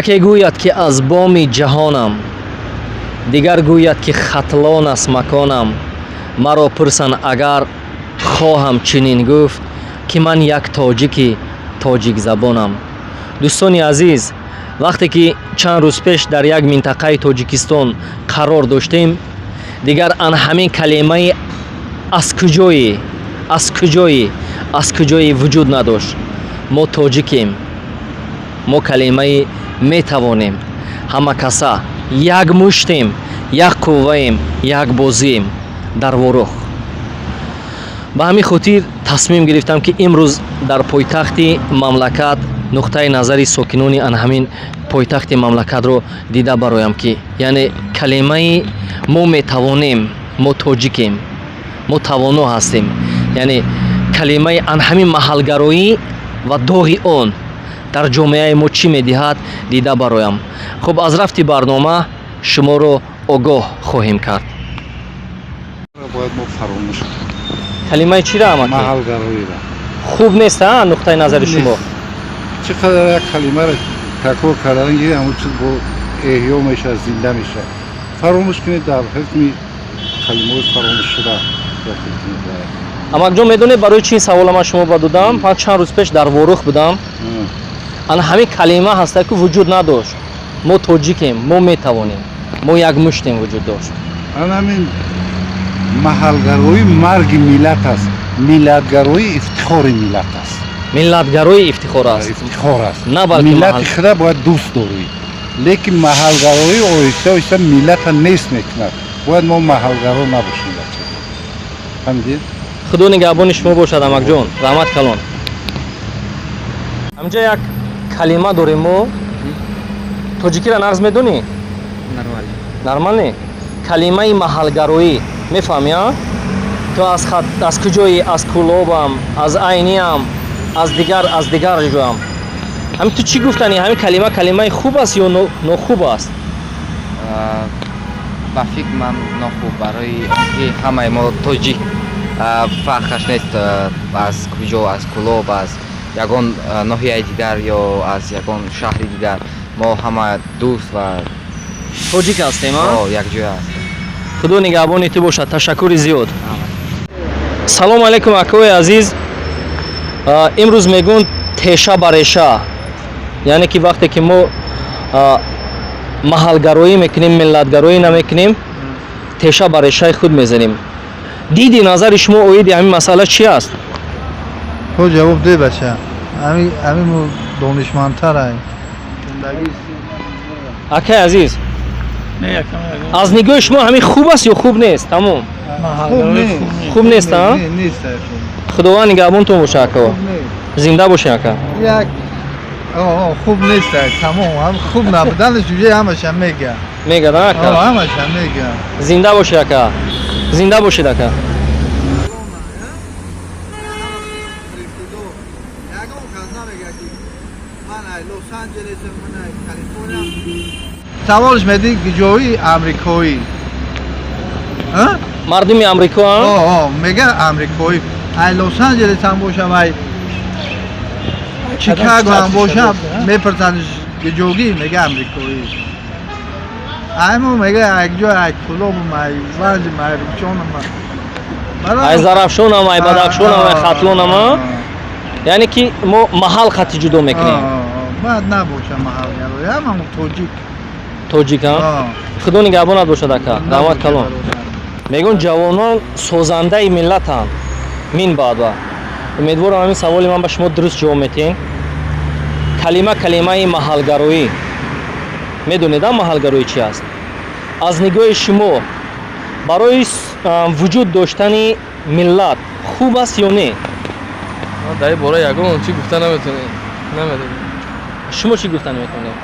Яке гӯяд, ки аз боми ҷаҳонам, дигар гӯяд, ки Хатлон аст маконам. Маро пурсанд агар, хоҳам чунин гуфт, ки ман як тоҷики тоҷикзабонам. Дӯстони азиз, вақте ки чанд рӯз пеш дар як минтақаи Тоҷикистон қарор доштем, дигар ан ҳамин калимаи аз куҷоӣ, аз куҷоӣ, аз куҷоӣ вуҷуд надошт. Мо тоҷикем, мо калимаи метавонем, ҳама каса як муштем, як қувваем, як бозием дар Ворух. Ба ҳамин хотир тасмим гирифтам, ки имрӯз дар пойтахти мамлакат нуқтаи назари сокинони ан ҳамин пойтахти мамлакатро дида бароям, ки яъне калимаи мо метавонем, мо тоҷикем, мо тавоно ҳастем, яъне калимаи ан ҳамин маҳалгароӣ ва доғи он дар ҷомеаи мо чӣ медиҳад, дида бароям. Хуб, аз рафти барнома шуморо огоҳ хоҳем кард. Бояд мо фаромӯш кунем. Калимаи чира, амаки? Маҳалгароиро. Хуб нест, а, нуқтаи назари шумо? Чӣ қадар як калимаро такрор кардан гири, ҳамон чиз бо эҳё мешавад, зинда мешавад. Фаромӯш кунед, дар ҳукми калимаҳои фаромӯшшуда дохил кунед бояд. Амакҷон, медонед, барои чи ин савола ман шумо ба додам? Ман чанд рӯз пеш дар Ворух будам. Ана ҳамин калима ҳаста, ки вуҷуд надошт. Мо тоҷикем, мо метавонем, мо як муштем вуҷуд дошт. Ана ҳамин маҳалгароӣ марги миллат аст, миллатгароӣ ифтихори миллат аст. Миллатгароӣ ифтихор аст. Ифтихор аст. На балки миллати маҳал худа бояд дӯст дорӣ, лекин маҳалгароӣ оҳиста оҳиста миллата нест мекунад. Бояд мо маҳалгаро набошем, бача, фаҳмидед? Худо нигаҳбони шумо бошад, амакҷон, раҳмат калон. Ҳаминҷа як калима дорем мо. Тоҷикиро нағз медонӣ? Нормально. Нормально. Калимаи маҳалгароӣ мефаҳмӣ, а? Ту аз хат, аз куҷоӣ? Аз Кӯлобам, аз Айниам, аз дигар ҷоам. Ҳамин ту чӣ гуфтанӣ? Ҳамин калима калимаи хуб аст ё нохуб аст? Ба фикр ман нохуб, барои он ки ҳамаи мо тоҷик, фарқаш нест, аз куҷо, аз Кӯлоб, аз ягон ноҳияи дигар ё аз ягон шаҳри дигар, мо ҳама дӯст ва тоҷик ҳастем, а? Якҷоя ҳастем. Худо нигаҳбони ту бошад, ташаккури зиёд. Салому алайкум, акои азиз. Имрӯз мегӯн теша ба реша, яъне ки вақте ки мо маҳалгароӣ мекунем, миллатгароӣ намекунем, теша ба решаи худ мезанем. Диди назари шумо оиди ҳамин масъала чӣ аст? То ҷавоб де, бача, ами мо донишмандтарай. Акаи азиз, аз нигоҳи шумо ҳамин хуб аст ё хуб нест? Тамом. Хуб нест. Хуб нест, а? Не, нест. Худованд нигаҳбонтон боша, ако. Хуб нест. Зинда бошед, ака. Як хуб нест, тамом. Ҳам хуб набуданаш уже ҳамаша мега. Мегад, а, ака? Ҳамаша мега. Зинда бошед, ака, зинда бошед, ака. Ягон кас намега, ки ман ай Лос Анҷелесам, ман ай Калифорния. Саволш меди, ҷои амрикоӣ. Мардуми Амрико, а? Мега амрикоӣ. Ай Лос Анҷелес ҳам бошам, ай Чикаго ҳам бошам, мепурсандш, ҷогӣ, мега амрикоӣ. Ай мо мега як ҷой, ай Кӯлобам, ай Ванҷам, ай Рукчонам. Ай Зарафшонам, ай Бадахшонам, ай Хатлонам, а? Яъне ки мо маҳал хати ҷудо мекунем. Бояд набоша маҳалгароӣ, ҳамамо тоҷик. Тоҷик, а? Худо нигаҳбонат бошад, ака, раҳмат калон. Мегӯн, ҷавонон созандаи миллатанд. Мин баъда умедворам, ҳамин саволи ман ба шумо дуруст ҷавоб метиҳем. Калима калимаи маҳалгароӣ медонед, а? Маҳалгароӣ чи аст? Аз нигоҳи шумо барои вуҷуд доштани миллат хуб аст ё не? Дар ин бора ягон чӣ гуфта наметонем, намедонем. Шумо чӣ гуфта наметавонед?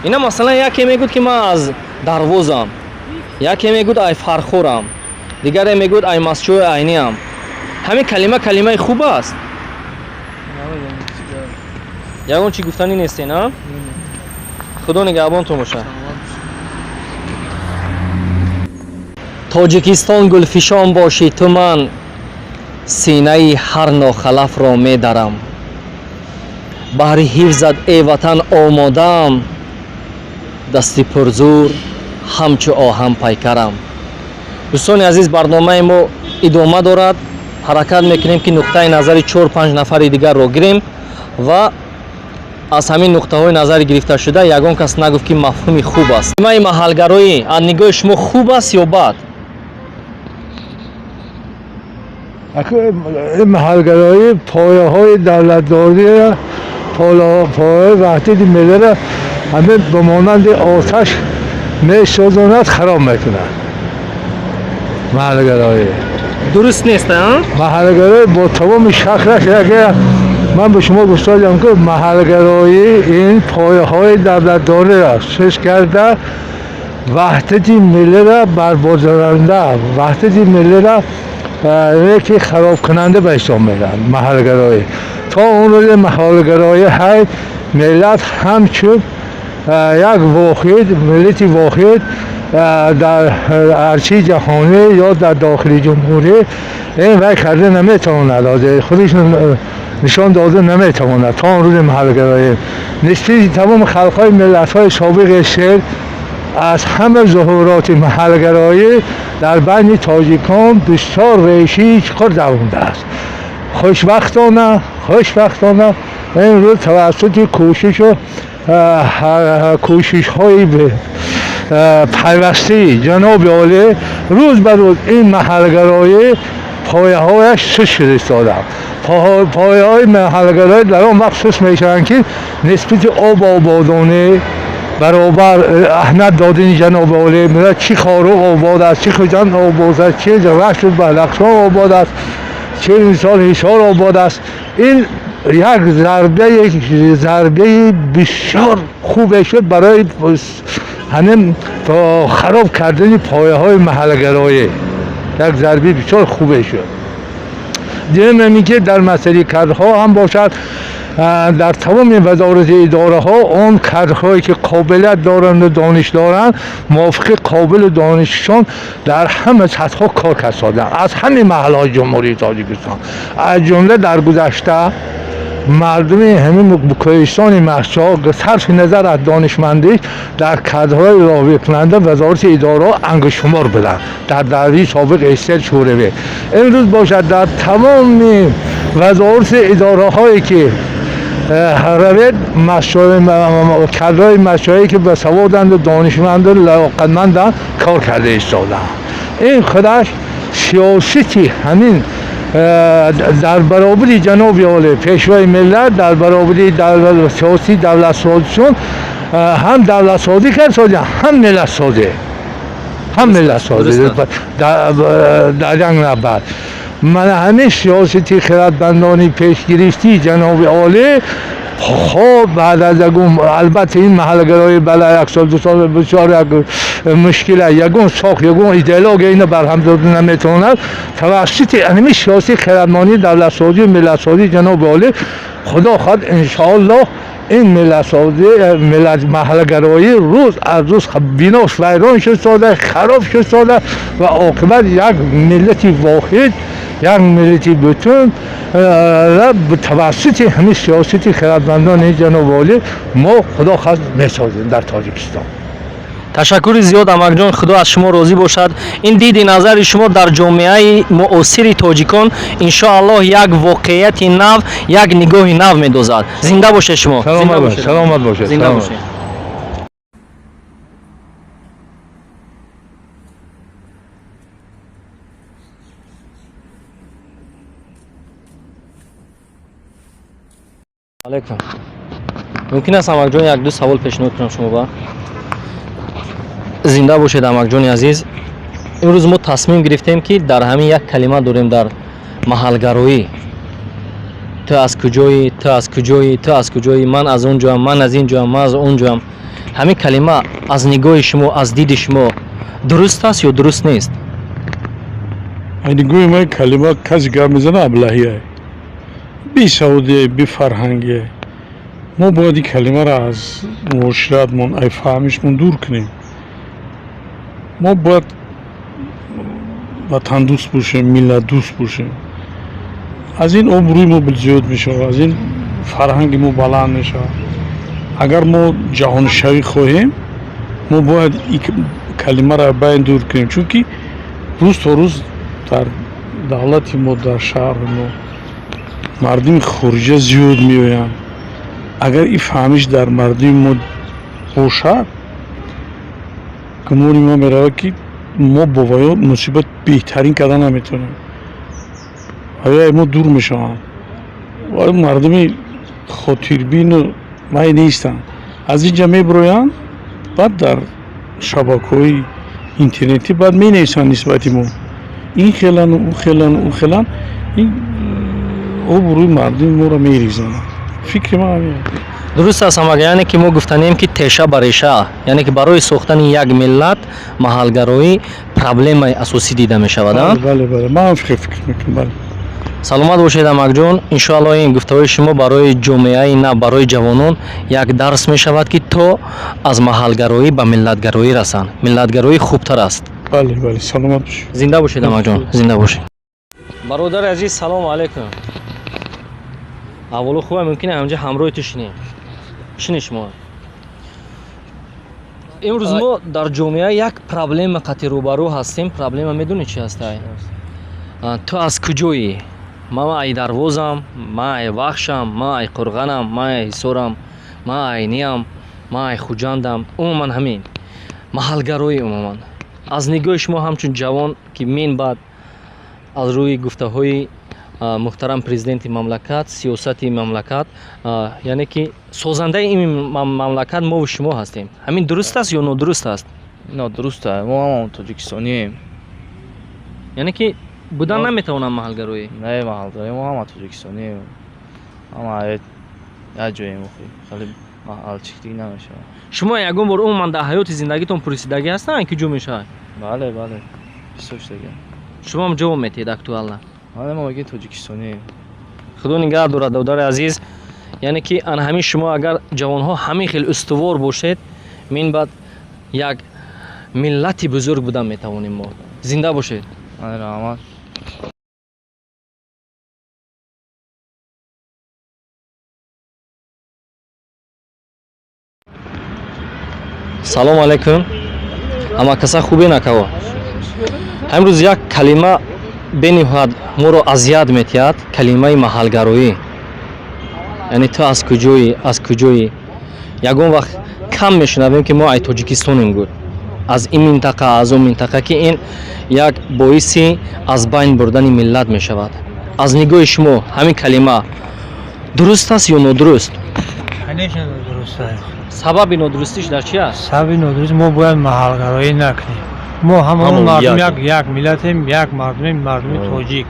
Ина, масалан, яке мегӯд, ки ман аз Дарвозам, яке мегӯд, ай Фархорам, дигаре мегӯд, ай Мастчои Айниам. Ҳамин калима калимаи хуб аст? Намедонем чӣ гап. Ягон чӣ гуфтанӣ нестен, а? Худо нигаҳбонтон бошад. Тоҷикистон, гулфишон бошӣ ту, ман синаи ҳар нохалафро медарам. Баҳри ҳифзат, э ватан, омодаам, дасти пурзур ҳамчу оҳан пайкарам. Дӯстони азиз, барномаи мо идома дорад. Ҳаракат мекунем, ки нуқтаи назари 4-5 нафари дигарро гирем ва аз ҳамин нуқтаҳои назари гирифташуда ягон кас нагуфт, ки мафҳуми хуб аст. Калимаи маҳалгароӣ аз нигоҳи шумо хуб аст ё бад? Ин маҳалгароӣ пояҳои давлатдориро, пояҳои ваҳдати миллиро ҳамин ба монанди оташ месӯзонад, хароб мекунад. Маҳалгароӣ дуруст нест, а? Маҳалгароӣ бо тамоми шаклаш, яке ман ба шумо гуфтодам, ки маҳалгароӣ ин пояҳои давлатдориро суст карда, ваҳдати миллиро барбодоранда, ваҳдати миллиро яке харобкунанда ба ҳисоб меравад. Маҳалгароӣ то он рӯзи маҳалгароӣ ҳай миллат ҳамчун як воҳид, миллати воҳид дар арсаи ҷаҳонӣ ё дар дохили ҷумҳурӣ ин вай карда наметавонад, худиш нишон дода наметавонад. То он рӯзи маҳалгароӣ нисбати тамоми халқҳои миллатҳои собиқи СССР аз ҳама зуҳуроти маҳалгароӣ дар байни тоҷикон бисёр решии чуқур давондааст. Хушбахтона имрӯз тавассути кӯшишу кӯшишҳои пайвастаи ҷаноби олӣ рӯз ба рӯз ин маҳалгароӣ пояҳояш суст шуда истодаанд. Пояҳои маҳалгароӣ дар он вақт суст мешаванд, ки нисбати обу ободонӣ баробар аҳамият додани ҷаноби олӣ, мегӯяд, чӣ Хоруғ обод аст, чӣ Хуҷанд обод аст, чӣ Рашту Бадахшон обод аст, чӣ мисол Ҳисор обод аст. Ин як зарбаи бисёр хубе шуд барои ҳамин хароб кардани пояҳои маҳалгароӣ. Як зарбаи бисёр хубе шуд. Дуюм ҳамин ки дар масъалаи кадрҳо ҳам бошад, дар тамоми вазорати идораҳо он кадрҳое ки қобилият доранд ва дониш доранд, мувофиқи қобилу донишшон дар ҳама сатҳҳо кор карданд, аз ҳамаи маҳаллаҳои Ҷумҳурии Тоҷикистон, аз ҷумла дар гузашта мардуми ҳамин кӯҳистони Мастчоҳ сарфи назар аз донишмандӣ дар кадрҳои роҳбикунанда вазорати идораҳо ангуштшумор буданд дар давраи собиқ СССР Шӯравӣ. Имрӯз бошад, дар тамоми вазорати идораҳое ки равед, кадрҳои мастчоҳие ки ба саводанду донишманду лаёқатманданд кор карда истодаанд. Ин худаш сиёсати ҳамин дар баробари ҷаноби олӣ пешвои миллат, дар баробари сиёсии давлатсозишон ҳам давлатсозӣ кард, ҳам миллатсозӣ, ҳам миллатсозӣ дар як навбат. Мана ҳамин сиёсати хирадмандони пешгирифтии ҷаноби олӣ. Хоб, баъд аз ягон, албатта, ин маҳалгароӣ бала як сол, 2 сол бисёр як мушкил аст, ягон сохт, ягон идеология ина барҳам дода наметавонад. Тавассути ҳамин сиёсати хирадмандии давлатсозӣ, миллатсозии ҷаноби олӣ, худо хоҳад, иншоаллоҳ, ин миллатсозӣ, миллат маҳалгароӣ рӯз аз рӯз бинош вайрон шуд сода, хароб шуд сода ва оқибат як миллати воҳид, як миллати бутун тавассути ҳамин сиёсати хирадмандони ҷаноби олӣ мо худо хоҳад месозем дар Тоҷикистон. Ташаккури зиёд, амакҷон, худо аз шумо розӣ бошад. Ин диди назари шумо дар ҷомеаи муосири тоҷикон иншоаллоҳ як воқеияти нав, як нигоҳи нав медозад. Зинда бошед шумо. Саломат бошед, саломат бошед. Зинда бошед. Алейкум. Мумкин аст, амакҷон, як ду савол пешниҳод кунам шумо ба? Зинда бошед, амакҷони азиз. Имрӯз мо тасмим гирифтем, ки дар ҳамин як калима дорем, дар маҳалгароӣ. Ту аз куҷоӣ, ту аз куҷоӣ, ту аз куҷоӣ, ман аз он ҷоам, ман аз ин ҷоам, ман аз он ҷоам. Ҳамин калима аз нигоҳи шумо, аз диди шумо дуруст аст ё дуруст нест? Аз нигоҳи ман калима касе гап мезана аблаҳие, бесаводие, бефарҳангие. Мо бояд ин калимаро аз муоширатмон, ай фаҳмишмон дур кунем. Мо бояд ватандӯст бошем, миллатдӯст бошем. Аз ин обрӯи мо зиёд мешавад, аз ин Фарҳанги мо баланд мешавад. Агар мо ҷаҳонишавӣ хоҳем, мо бояд ин калимаро байн дур кунем, чунки рӯз то рӯз дар давлати мо, дар шаҳри мо мардуми хориҷа зиёд меоянд. Агар ин фаҳмиш дар мардуми мо бошад, гумони мо меравад, ки мо бо ваё муносибат беҳтарин карда наметавонем. Ваё мо дур мешаванд. Мардуми хотирбину вай нестанд. Аз ин ҷа мебироянд, баъд дар шабакаҳои интернетӣ баъд менависанд нисбати мо, ин хелану ӯ хелану ӯ хелан. Ин обрӯи мардуми моро мерезонад. Фикри ман ҳамин. Дуруст аст, амага. Яъне ки мо гуфтанем, ки теша ба реша, яъне ки барои сохтани як миллат маҳалгароӣ проблемаи асосӣ дида мешавад, а? Бале, ман ҳам фикр мекунам, бале. Саломат бошед, амакҷон. Иншоалло, ин гуфтаҳои шумо барои ҷомеаи нав, барои ҷавонон як дарс мешавад, ки то аз маҳалгароӣ ба миллатгароӣ расанд. Миллатгароӣ хубтар аст. Бале, саломат бошед. Зинда бошед, амакҷон, зинда бошед. Бародари азиз, салому алайкум. Аҳволо хуба? Мумкин ҳамҷа ҳамроҳи ту шинем? Шини шумо. Имрӯз мо дар ҷомеа як проблема қати рӯбарӯ ҳастем. Проблема медонӣ чи ҳастай? Ту аз куҷоӣ? Ман ай Дарвозам, ман ай Вахшам, ман ай Қурғанам, ман ай Ҳисорам, ман Айниям, ман ай Хуҷандам. Умуман ҳамин маҳалгароӣ, умуман аз нигоҳи шумо ҳамчун ҷавон, ки мин баъд аз рӯи гуфтаҳои муҳтарам президенти мамлакат, сиёсати мамлакат, яъне ки созандаи ин мамлакат мову шумо ҳастем, ҳамин дуруст аст ё нодуруст аст? Нодуруст аст. Мо ҳамон тоҷикистонием. Яъне ки будан наметавонам маҳалгароӣ? Не, маҳалгароӣ, мо ҳама тоҷикистонием, ҳама як ҷоем. Хеле маҳалчиктигӣ намешавад. Шумо ягон бор умуман дар ҳаёти зиндагитон пурсидагӣ ҳастанд, ки ҷо мешавад? Бале, бисёр шудагӣ. Шумо ҳам ҷавоб метиҳед актуально? Бале, мо мегӯем тоҷикистонием. Худо нигаҳ дорад, додари азиз. Яъне ки ана ҳамин шумо агар ҷавонҳо ҳамин хел устувор бошед, мин баъд як миллати бузург будан метавонем мо. Зинда бошед. Раҳмат. Салому алайкум, ҳамакаса хубе накаво? Ҳамрӯз як калима бениҳоят моро азият метиҳад, калимаи маҳалгароӣ. Яъне ту аз куҷоӣ, аз куҷоӣ? Ягон вақт кам мешунавем, ки мо ай тоҷикистонем гуд, аз ин минтақа, аз он минтақа, ки ин як боиси аз байн бурдани миллат мешавад. Аз нигоҳи шумо ҳамин калима дуруст аст ё нодуруст? Конечно, нодуруст аст. Сабаби нодурустиш дар чи аст? Сабаби нодуруст, мо бояд маҳалгароӣ накунем. Мо ҳамаон мардум як миллатем, як мардумем, мардуми тоҷик.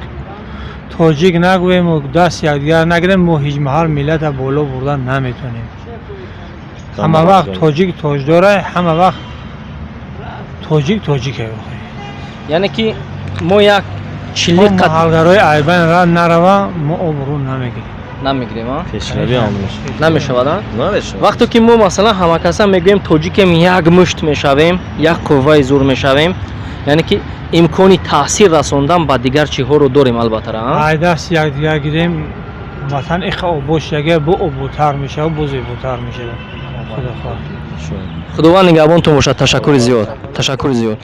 Тоҷик нагӯем, даст якдигар нагирем, мо ҳеҷ маҳал миллата боло бурдан наметавонем. Ҳама вақт тоҷик тоҷдора, ҳама вақт тоҷик тоҷике. Яъне ки мо як чили маҳалгарои айбан ра нарава, мо обрӯ намегирем. Намегирем, а? Пешравӣ ҳам намешавад, а? Намешавад. Вақте ки мо масалан ҳамакаса мегӯем тоҷикем, як мушт мешавем, як қувваи зур мешавем, яъне ки имкони таъсир расондан ба дигар чиҳоро дорем, албатта, а? Ай даст якдигар гирем, ватан иха обод шага, бо ободтар мешавад, бо зеботар мешавад. Худо хоҳад. Худованд нигаҳбонтон бошад. Ташаккури зиёд, ташаккури зиёд.